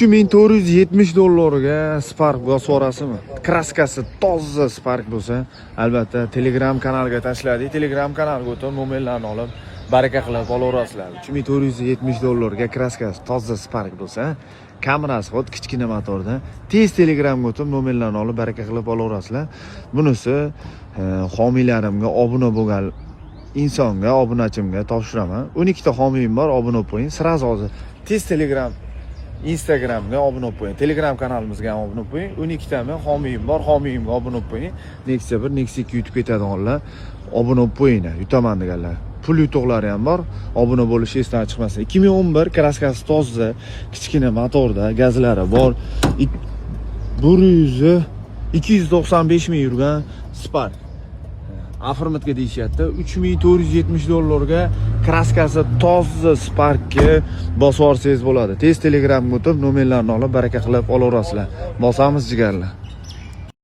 3470 dollarga Spark bosib yuborasizmi? Краска si toza Spark bo'lsa, albatta, Telegram kanaliga tashladik. Telegram kanaliga o'tib, nomerlarni olib, baraka qilib olaverasizlar. 3470 dollarga краска si toza Spark bo'lsa, kamerasi hot, kichkina motorda. Tez Telegramga o'tib, nomerlarni olib, baraka qilib olaverasizlar. Bunisi homiylarimga obuna bo'lgan insonga, obunachimga topshiraman. 12 ta homiyim bor, obuna bo'lib qo'ying. Сразу hozir tez Telegram, Instagramga obuna bo'lib qo'ying. Telegram kanalimizga ham obuna bo'lib qo'ying. 12 tami homiyim bor, homiyimga obuna bo'lib qo'ying. Nexia 1, Nexia 2 yutib ketadiganlar obuna bo'lib qo'yinglar, yutaman deganlar. Pul yutuqlari ham bor. Obuna bo'lish esdan chiqmasin. 2011, краска si toza, kichkina motorda, gazlari bor. 100 295 ming yurgan Spark. Оформить ga deyishyapti. 3470 dollarga краска si toza Sparkni bosib yuborsangiz bo'ladi. Tez Telegramga o'tib, nomerlarni olib, baraka qilib olaverasizlar. Bosamiz, jigarlar.